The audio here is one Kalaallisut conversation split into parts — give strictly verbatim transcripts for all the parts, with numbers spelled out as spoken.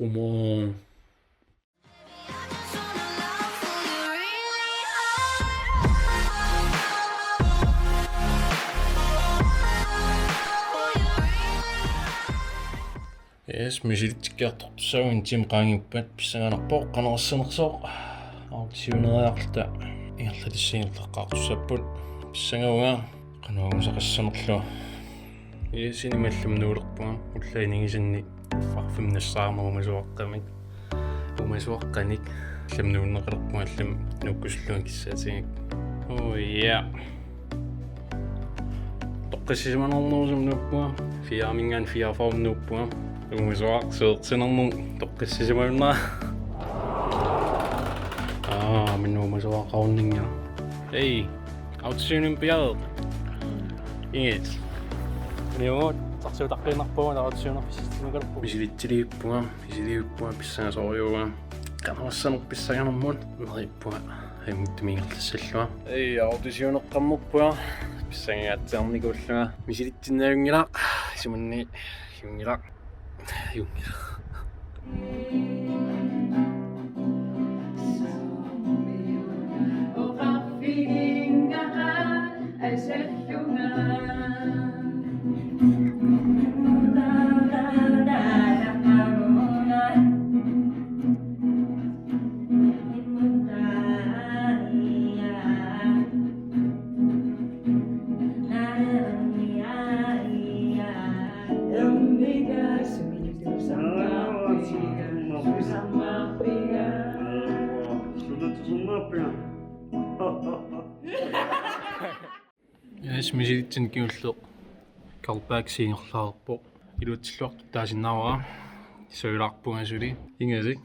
Come on. Yes, misilitsikkiartortussaagut en time qaangiuppat, pissanganarpoq qanoq issanersoq. Autiuneriarta ingerlatissanik ingerlaqqaartussaapput. Pissangavunga qanoq angusaqassanerlunga. Yes, imaallami nuulerpunga ullaaq inigisanni parfum nassaarama uumasuaqqamik. Uumasuaqqanik. Allamik nuunneqalerpunga, allamik nuukkusullunga kissaatigiga. Oh yeah. Toqqissisimanernerusumik nuuppunga. Fire-minngaanniit fireogfyrre nuuppunga. Uumasuaq seersinermut toqqissisimajunnera. Aa, min uumasuaqarunninga. Hey, Autiunimpiareerpoq. Inges. Niugut, sarsiutaqqiinnarpugut, Autiunerfissarsimanerpunga. Misilitsiliuppunga, misiliuppunga, pissangasorujuuvunga. Qanoq issanersoq pissanganermut. Neriuppunga, ajunngitsumik ingerlassallunga. Ei, Autiuneqqammerpunga. Pissangaatsiarnikuullunga. Misilitsinnaagunngilaq, isumanni ajunngilaq. Ajunngilaq. Yes, misilitsinnut kingulleq Carl Berg ingerlareerpoq. Iluatsilluartoq taasinnaavara. Suilaarpunga suli. Ingasik.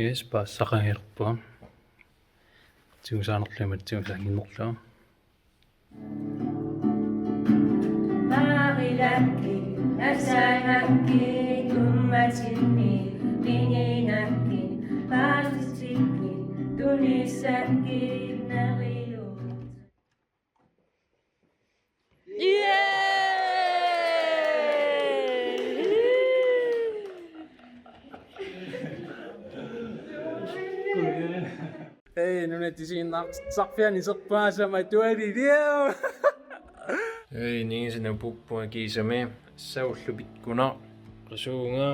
Yes, paassaqanngilaq. Tigusaanerlunga, tigusaaginnarlunga. Marilakki, nasagakki, tummatinni, minginakki, paasitikki, tunisakki, neriu. Ei, nunat isiginnaartitsisarfianni iserpaasama tualiliu. Ei, inigisani puuppunga kiisami, saullu pikkunaq. Qasuunga,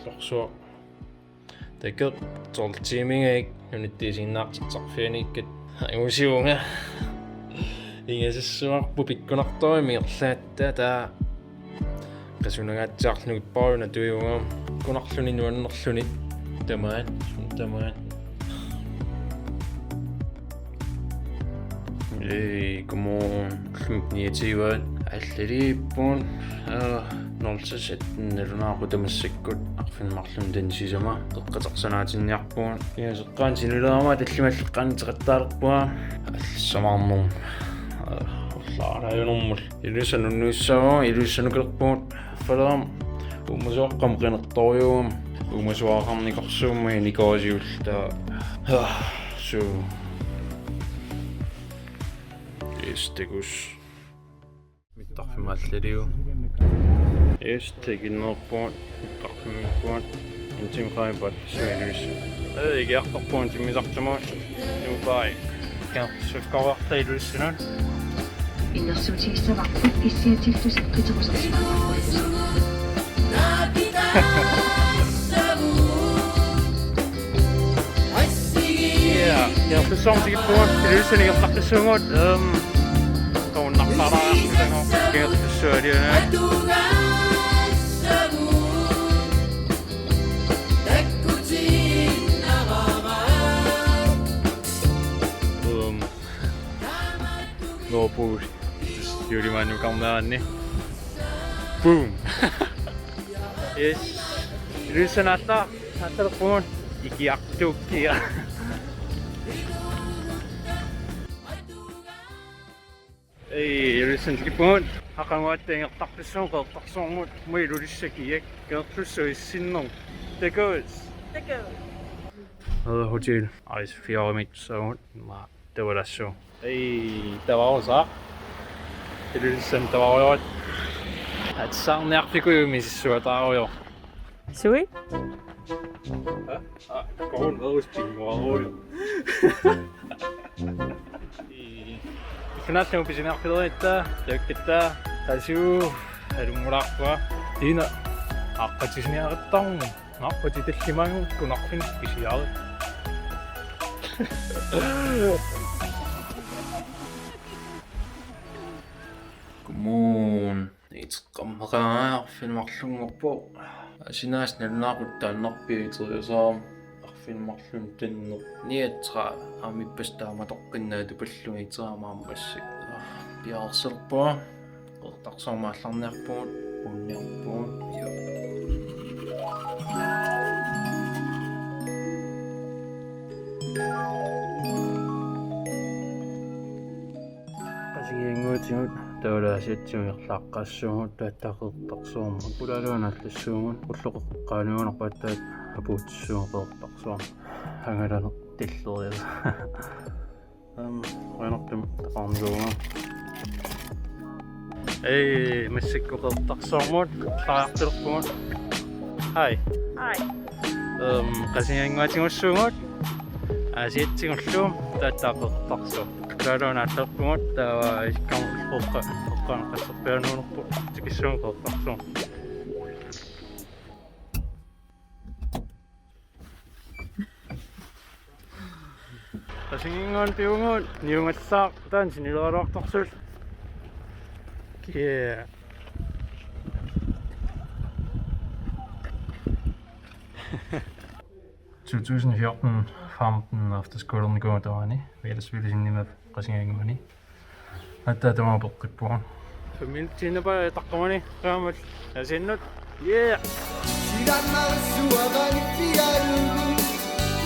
lorsuaq. Takoq, tolv tiimiingaanniit nunat isiginnaartitsisarfianniikkat. Angusivunga. Ingasissuarpu pikkunartoq ingerlaannaq taava. Qasunangaatsiarlugu paaruna tuivunga. Pikkunarluni nuannerluni. Tamaat, sun tamaat. Ei, come on. Ullumi niogtyve. Allaliippugut. Aa, nul seks atten nalunaaqutaq massakkut. Arfineq-marlunnik tansisama. Eqqatarsanaatinniarpugut. Ingaseqqaanut sinilerama tallimat eqqaanut teqattaalerpunga. Allassamaarnermut. Aa, ullaaraajunermut. Ilulissat nunnuissaavunga, Ilulissat nukilerpugut. Falderm. Uumasuaqqamut qinertorujuugama. Uumasuaqarnikuusiulluta. Aa, suu. Yes, takuss. Mittarfimmi allaliu. Yes, takinnerpugut. Mittarfimmiippugut. En time qaangiuppat Ilulissat. Ee, ikiartorpugut timmisartumut. Dubai. Ikiartorsukkoriarta Ilulissanut. Innersuutigissavara kissiatillusi qiterusersuaqarput. Ja, ja, ikiartorsuarmut tikippugut, Ilulissani ikiortaqqissuugut, ehm, qamunnarpaalaarsuugut, ikiortorsuarmut. Ehm, Puh. Juulimaannukarneranni. Boom. Yes. Ilulissanut aallarpugut. Ikiartuukkia. Ei, Ilulissanut tikippugut. Aqaguatsiaannartarpassuit Qeqertarsuarmut, aamma Ilulissat kiak. Qeqertarsuaq issinnermut. Takuss. Takuss. Hotel Ice Fjordimit saamut ma tavalassu. Ei, tavarusaaq. Ilulissanut tavarujoq. Atisarniarfiku misissuataarujoq. Sui? Aa, koruun verus pinguarujoq. Ii. Ikinaallu pisiniarfileritta, takkutta, tasiu, alungulaarpua. Tiina, aqqatisiniarittarmi. Nå, og det er det, man kunne nok finde specielt. Godmorgen. Iteqqammeqaanga arfineq-marlunngorpoq. Asinaas nalunaaqutaq taannarpiaq iteriasaarama arfineq-marlunnik tanneq. Niatsera aamma ippassaq taamatoqqinnaatupallunga iterama aamma massakkut. Piareersalerpunga. Qeqertarsuarmut aallarniarpugut, puunniarpugut. Ja. Qasigiannguatigut taava Aasiatsigut ingerlaaqqaassuugut, taatta Qeqertarsuarmut. Ulaaluanut aallassuugut, ulloqeqqaaniunerpattaat apuutissuugut Qeqertarsuarmut. Angalaneq tillerias. Am, qujanartumik takunnikuuvunga. Ei, massakkut Qeqertarsuarmut aallartilerpugut. Hej. Hej. Øhm, Qasigiannguatigussuugut. Aasiatsigullu, taatta Qeqertarsuaq. Ulaaluanut aallarpugut, taava isikkamut qeqqa-, qeqqanut qasserpianuunerput, tikissuugut Qeqertarsuaq. Qasigiannguanut pivugut, niugallaaq taanna sinileraluartorsuullugu. Kia. To tusind fjorten femten efterskolernikuuvugut tamaani. Ellers ville sinnimapput Qasigiannguani. Atta tamaat peqqippunga. Familie Tinapa taqqamani raamal asiannut. Yeah. Silannarissuaqangitsialugu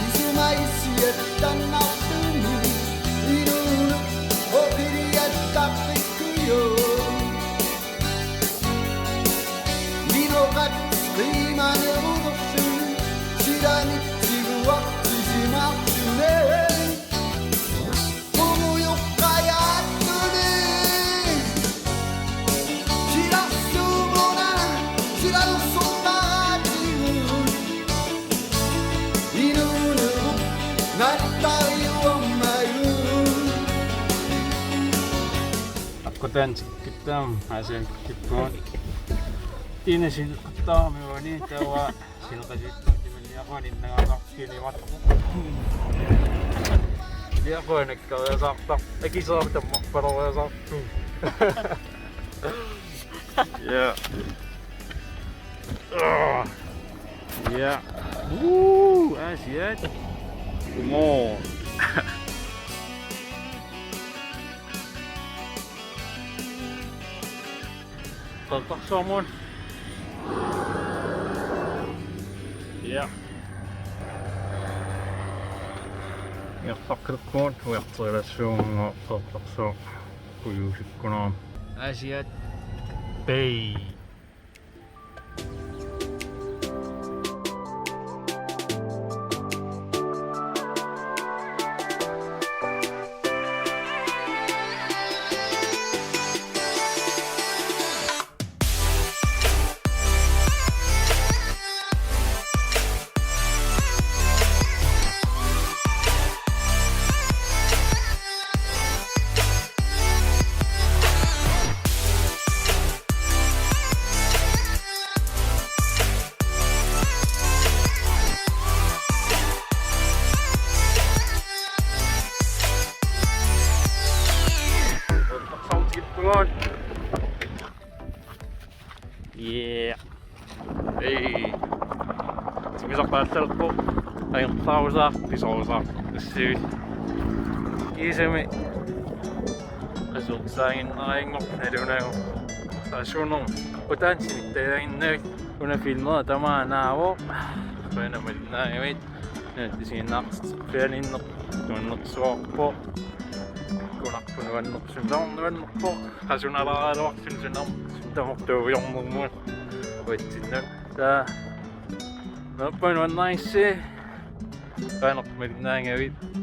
isumaissiat tannarluni inuunut oqiliattaqqikkujoq. Minoqat qiimanerulerluni silanitsiguartisimaartuni. Umujuqqajaattunik silarsuumuna silalersorpaatigut. Inuunerup nattariuarmagu. Aqqutaani tikkuttaaq Aasianni tikippugut. Tiina sineqattaarami uani, taava sineqasut timanniaqaani innangaasartuni imattoq. Liaqua nakkariasaartaq. Akisoortaq tammarpaloriasaartut. Ja. Ah. Ja. Woo, Aasiat. Come on. Qeqertarsuarmut. Ja. Ingerlaqqilerpugut, ujarterilassuunga Qeqertarsuaq kujuusikkunarami. Aasiat Bay. Yeah. Ei. Simisarpaallarpoq. Ajortaarusaaq, pisorusaaq. Ussivi. Kiisami. As Saaginnariinngorpoq nalunagu. Asuunor qutaansinik tajaginnavit una filmera tamaanaavoq. Qujanaq malinnaagavit. Naatisiinnaarfianinneq nuannersuarpoq. Kunarpoq nuannerpoq, nuannerpoq. Qasunalaaraluarluni sunam suntamortuuviornermut. Uatsinnut. Taa. Nerpa nuannarissi. Qujanaq malinnaagavit.